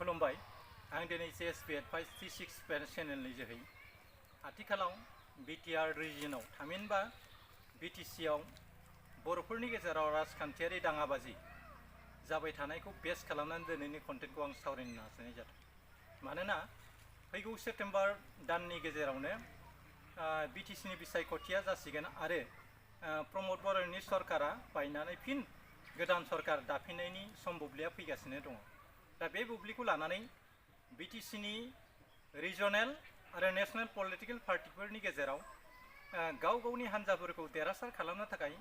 खुलुमबाय आं दिनै CSP 536 चेनेलनि जोहै आथिखालाव BTR रिजनाव थामहिनबा BTC आव बर'फोरनि गेजेराव राजखान्थियारि दाङाबाजि जाबाय थानायखौ बेस खालामनानै दिनैनि कन्टेन्टखौ आं सावरायनो नाजानाय जादों। मानोना फैगौ सेप्टेम्बर दाननि गेजेरावनो BTCनि बिसायख'थिया जासिगोन आरो प्रमद बर'नि सरकारा बायनानै फिन गोदान सरकार दाफिननायनि सम्भावनाया फैगासिनो दङ। दा बे बुब्लिखौ लानानै BTCनि रिजनेल आरो नेशनेल पलिटिकल पार्टिफोरनि गेजेराव गाव गावनि हान्जाफोरखौ देरहासार खालामनो थाखाय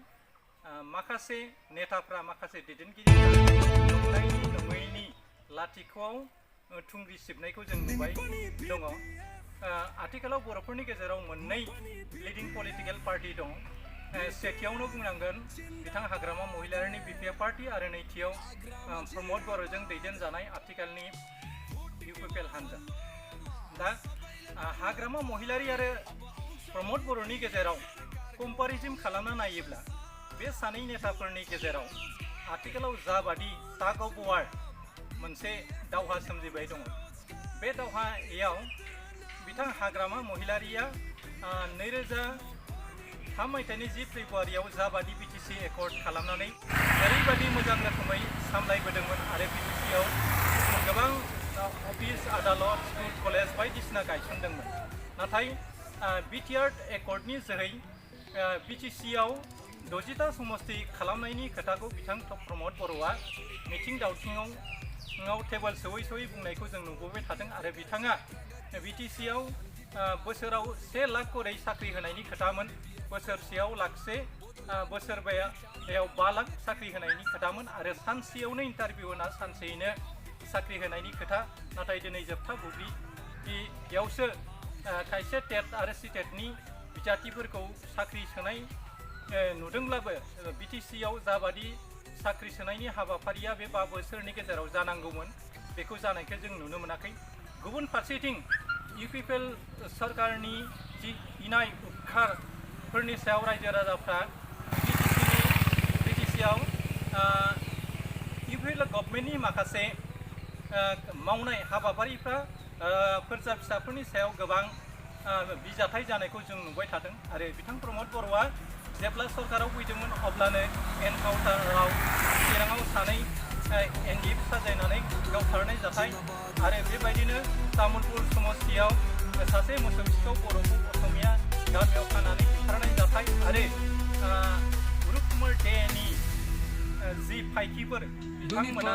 माखासे नेताफ्रा माखासे दैदेनगिरिफोरा नङैनि लाथिख'आव थुंग्रि सिबनायखौ जों नुबाय दङ। आथिखालाव बर'फोरनि गेजेराव मोननै लिडिं पलिटिकल पार्टी दं। सेथियावनो बुंनांगोन बिथां हाग्रामा महिलारिनि BPF पार्टी आरो नैथियाव प्रमद बर'जों दैदेनजानाय आथिखालनि UPPL हान्जा। दा हाग्रामा महिलारि आरो प्रमद बर'नि गेजेराव कम्पारिजन खालामना नायोब्ला बे सानै नेताफोरनि गेजेराव आथिखालाव जाबादि टाग अफ वार मोनसे दावहा सोमजिबाय दङ। बे दावहायाव बिथां हाग्रामा महिलारिया 2003 मायथाइनि 10 फेब्रुवारियाव जाबादि BTC एकर्ड खालामनानै ओरैबादि मोजां रोखोमै सामलायबोदोंमोन आरो BTCआव गोबां अफिस आदालत स्कुल कलेज बायदिसिना गायसनदोंमोन। नाथाय BTR एकर्डनि जोहै BTCआव 60टा समस्ति खालामनायनि खोथाखौ बिथां प्रमद बर'आ मिथिं दावथिङाव टेबोल सौयै बुंनायखौ जों नुबोबाय थादों आरो बिथाङा BTCआव बोसोराव 1 लाख करै साख्रि होनायनि खोथामोन, बोसोरसेयाव लाखसे, बोसोरबायाव 5 लाख साख्रि होनायनि खोथामोन आरो सानसेयावनो इन्टारभिउ होना सानसेयैनो साख्रि होनायनि खोथा। नाथाय दिनै जोबथा बुब्लियावसो खायसे टेट आरो सिटेटनि बिजाथिफोरखौ साख्रि सोनाय नुदोंब्लाबो BTCआव जाबादि साख्रि सोनायनि हाबाफारिया बे 5 बोसोरनि गेजेराव जानांगौमोन बेखौ जानायखौ जों नुनो मोनाखै। गुबुन फारसेथिं UPPL सरकारनि जि इनाय उदखारफोरनि सायाव रायजो राजाफ्रा BTCआव UPPL गभर्नमेन्टनि माखासे मावनाय हाबाफारिफ्रा फोरजा फिसाफोरनि सायाव गोबां बिजाथाय जानायखौ जों नुबाय थादों आरो बिथां प्रमद बर'आ जेब्ला सरकाराव फैदोंमोन अब्लानो एनकाउन्टाराव चिराङाव सानै एनजिप साजायनानै गावथारनाय जाथाय आरो बेबायदिनो तामुलपुर समस्तियाव सासे मोसौ सिखाव बर'खौ असमिया गामियाव खानानै बुथारनाय जाथाय आरो रुपकुमार देनि जि फायखिफोर बिथांमोना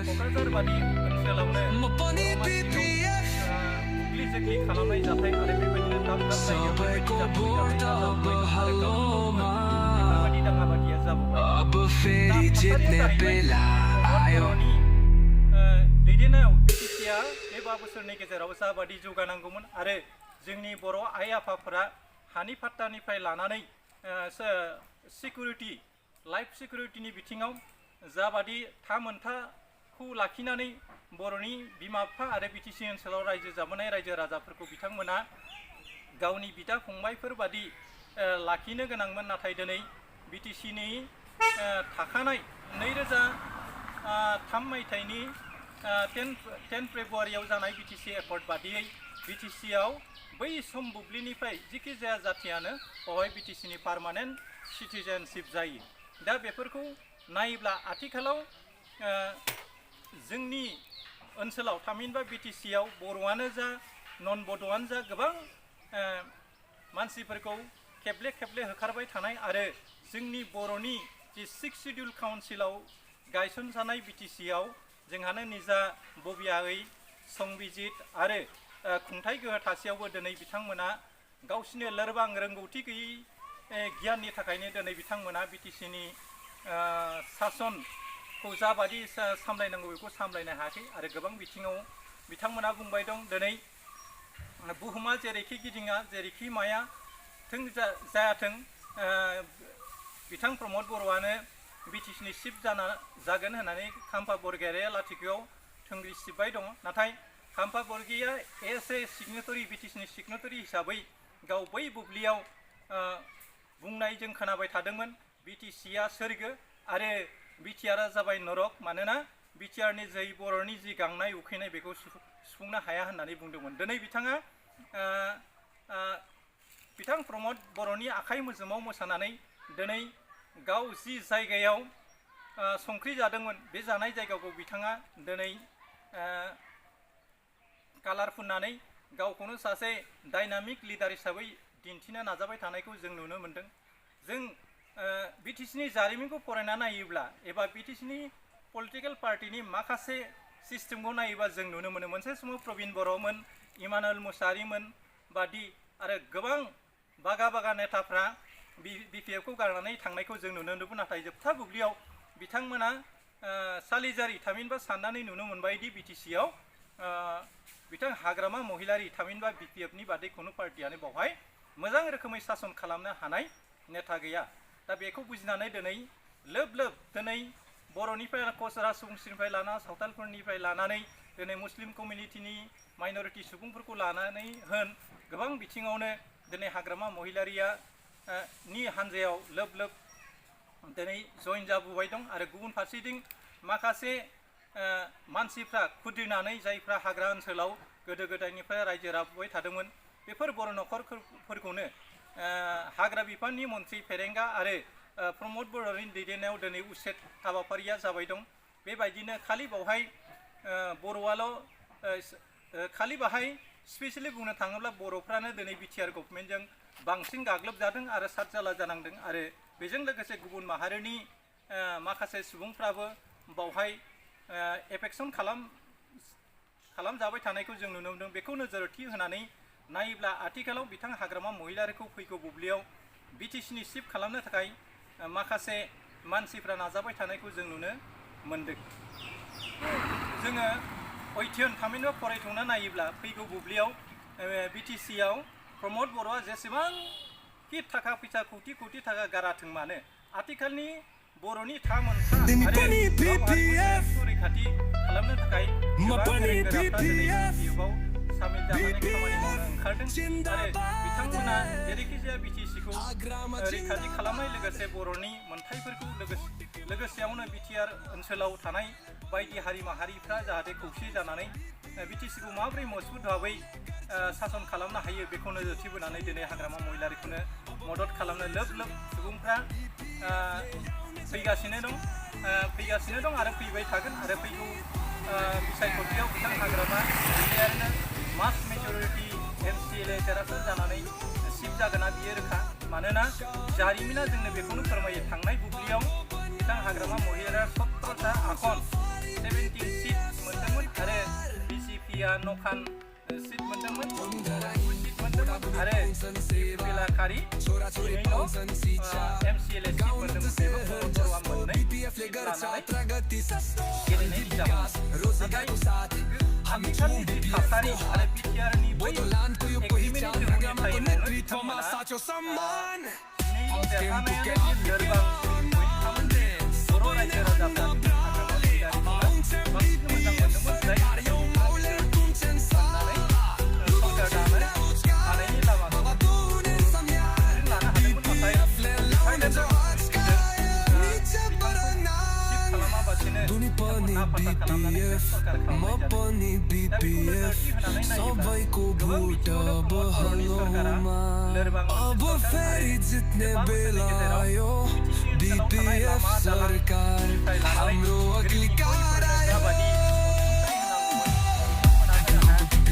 क'क्राझार बादि ओनसोलावनो बुग्लि जोग्लि खालामनाय जाथाय आरो बेबायदिनो दाब दाब दाङाबादिया जाबोबाय। दैदेननायाव BTCआ बे 5 बोसोरनि गेजेराव जाबादि जौगानांगौमोन आरो जोंनि बर' आइ आफाफोरा हानि फाट्टानिफ्राय लानानै सिकिउरिटि लाइफ सिकिउरिटिनि बिथिङाव जाबादि थामोनथाखौ लाखिनानै बर'नि बिमा बिफा आरो BTC ओनसोलाव रायजो जाबोनाय रायजो राजाफोरखौ बिथांमोना गावनि बिदा फंबायफोर बादि लाखिनो गोनांमोन। नाथाय दिनै BTCनि थाखानाय 2003 मायथाइनि 10 फेब्रुवारियाव जानाय BTC एकर्ड बादियै BTCआव बै सम बुब्लिनिफ्राय जिखि जाया जाथियानो बेवहाय BTCनि पार्मानेन्ट सिटिजेनशिप जायो। दा बेफोरखौ नायोब्ला आथिखालाव जोंनि ओनसोलाव थामहिनबा BTCआव बर'आनो जा नन बड'आनो जा गोबां मानसिफोरखौ खेबले खेबले होखारबाय थानाय आरो जोंनि बर'नि जि 6 शिड्युल काउन्सिलाव गायसनजानाय BTCआव जोंहानो निजा बबियायै संबिजित आरो खुंथाइ गोहो थासेयावबो दिनै बिथांमोना गावसिनि लोरबां रोंगौथि गैयै गियाननि थाखायनो दिनै बिथांमोना BTCनि सासनखौ जाबादि सामलायनांगौ बेखौ सामलायनो हायाखै आरो गोबां बिथिङाव बिथांमोना बुंबाय दं दिनै बुहुमा जेरैखि गिदिङा जेरैखि माया जायाथों बिथां प्रमद बर'आनो BTCनि चिफ जागोन होननानै खाम्फा बरगयारिया लाथिख'आव थुंग्रि सिबबाय दङ। नाथाय खाम्फा बरगयारिया एस ए सिगनेटरि BTCनि सिगनेटरि हिसाबै गाव बै बुब्लियाव बुंनाय जों खोनाबाय थादोंमोन BTCआ सोरगो आरो BTRआ जाबाय नरक। मानोना बिटिआरनि जै बर'नि जि गांनाय उखैनाय बेखौ सुफुंनो हाया होननानै बुंदोंमोन। दिनै बिथाङा बिथां प्रमद बर'नि आखाइ मोजोमाव मोसानानै दिनै गाव जि जायगायाव संख्रि जादोंमोन बे जानाय जायगाखौ बिथाङा दिनै कालार फुननानै गावखौनो सासे डायनामिक लिडार हिसाबै दिन्थिनो नाजाबाय थानायखौ जों नुनो मोन्दों। जों बिटिसिनि जारिमिनखौ फरायना नायोब्ला एबा बिटिसिनि पलिटिकेल पार्टिनि माखासे सिस्टेमखौ नायोबा जों नुनो मोनो मोनसे समाव प्रबिन बर'मोन, इमानुएल मुसाहारिमोन बादि आरो गोबां बागा बागा नेताफ्रा बिपिएफखौ गारनानै थांनायखौ जों नुनो मोनदोंमोन। नाथाय जोबथा बुब्लियाव बिथांमोना सालिजारि थामहिनबा साननानै नुनो मोनबायदि बिटिसियाव बिथां हाग्रामा महिलारि थामहिनबा बिपिएफनि बादै खुनु पार्टियानो बावहाय मोजां रोखोमै सासन खालामनो हानाय नेता गैया। दा बेखौ बुजिनानै दिनै लोब लोब दिनै बर'निफ्राय कचरा सुबुंसिनिफ्राय लाना सावथालफोरनिफ्राय लानानै दिनै मुस्लिम कमिउनिटिनि माइनरिटि सुबुंफोरखौ लानानै होन गोबां बिथिङावनो दिनै हाग्रामा महिलारिया नि हान्जायाव लोब लोब दिनै जइन जाबोबाय दं। आरो गुबुन फारसेथिं माखासे मानसिफ्रा खुद्रिनानै जायफ्रा हाग्रा ओनसोलाव गोदो गोदायनिफ्राय रायजो जाबोबाय थादोंमोन बेफोर बर' न'खरफोरखौनो हाग्रा बिफाननि मन्थ्रि फेरेंगा आरो प्रमद बर'नि दैदेननायाव दिनै उसेद हाबाफारिया जाबाय दं। बेबायदिनो खालि बावहाय बर'आल' खालि बाहाय स्पेसियेलि बुंनो थाङोब्ला बर'फ्रानो दिनै बिटिआर गभर्नमेन्टजों बांसिन गाग्लोबजादों आरो सातजाला जानांदों। आरो बेजों लोगोसे गुबुन माहारिनि माखासे सुबुंफ्राबो बावहाय एफेक्सन खालामजाबाय थानायखौ जों नुनो मोनदों। बेखौ नोजोरथि होनानै नायोब्ला आथिखालाव बिथां हाग्रामा महिलारिखौ फैगौ बुब्लियाव बिटिसिनि सिफ खालामनो थाखाय माखासे मानसिफ्रा नाजाबाय थानायखौ जों नुनो मोनदों। जोङो अध्ययन थामहिनबा फरायथ'ना नायोब्ला फैगौ बुब्लियाव बिटिसियाव प्रमद बर'आ जेसेबांखि थाखा फैसा कौटि कौटि थाखा गाराथों मानो आथिखालनि बर'नि थामोनथा आरो रैखाथि खालामनो थाखाय गोबां गोरों-गोराफ्रा दिनै बिटिएफआव सामिल जानानै खामानि मावनो ओंखारदों। आरो बिथांमोना जेरैखि जाया बिटिसिखौ रैखाथि खालामनाय लोगोसे बर'नि मोनथायफोरखौ लोगोसेयावनो बिटिआर ओनसोलाव थानाय बायदि हारि माहारिफ्रा जाहाथे खौसे जानानै बिटिसिखौ माबोरै मजबुत भाबै सासन खालामनो हायो बेखौ नोजोरथि बोनानै दिनै हाग्रामा महिलारिखौनो मदद खालामनो लोब लोब सुबुंफ्रा फैगासिनो दं आरो फैबाय थागोन। आरो फैगौ बिसायख'थियाव बिथां हाग्रामा महिलारिनो मास मेजरिटि MCLA देरहासार जानानै सिफ जागोना बियो रोखा। मानोना जारिमिना जोंनो बेखौनो फोरमायो थांनाय बुब्लियाव बिथां हाग्रामा महिलारिया 17टा आसन 17 सिट मोनदोंमोन आरो बिसिपिआ नखान सिट मोनदोंमोन आरो बेलाखारि MCLA सिट मोनदोंमोन। बेबो बर'आ मोननै सिट लानानै गेलेनाय जादोंमोन। नाथाय आथिखालनि जि थासारि आरो बिटिआरनि बै एग्रिमेन्टनि जोहै बिथांमोना देरहानायानो लोरबां बयनिखामोन बर' रायजो राजाफ्रा हाग्रामा महिलारिखौनो बांसिन मोजां मोनदोंमोन। जाय संसार दानो हानायनि लामाखौ लानो हादोंमोन। नाथाय खालामाबासिनो नाफाथा खालामनानै सरकार खालामनाय जादों। दा बेखौ नोजोरथि होनानै नायोब्ला गोबां बिथिङावनो प्रमद बर'नि सरकारा लोरबां सरकार आरो बिटिसिनि ओनसोलाव थानाय लामा दालांनिफ्राय लानानै गोरिब सुबुंफोरनो जाबादि